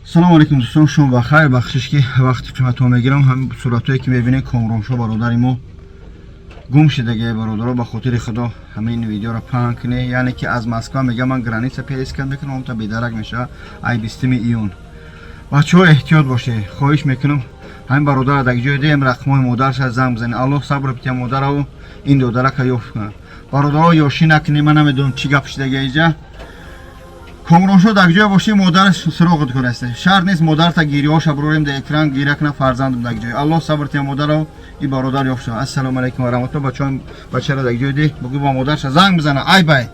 Салому алейкум, дӯстон, шумо ба хайр. Бахшиш, ки вақти қиматҳо мегирам. Ҳамин суратҳое, ки мебинед, Комроншо бародари мо гум шидагия. Бародаро, ба хотири Худо ҳамин видеоро паҳн кунед. Яъне ки аз Москва мега, ман граница пересекать мекунам, та бедарак мешава. Ай 20 июн, бачаҳо, эҳтиёт бошед, хоҳиш мекунам. Ҳамин бародара дар ҷои дем, рақмҳои модарша занг бизанед. Аллоҳ сабр бития модараву ин додарака ёфт кунад. Бародаро, ёшӣ накунед, ман намедонам, чӣ гап шидагия иҷа. Комроншо, дар ҷое бошӣ, модараш суроғат кунаст. Шарт нест, модарта гирёҳоша бурорем дар экран, гиря кунад фарзандам дар ҷое. Аллоҳ сабр тия модарав, и бародар ёфт шава. Ассалому алайкум ва раҳматуллоҳ. Бачаҳо, бачара дар ҷои ди бугӯ, ба модарша занг бизана. Ай бай.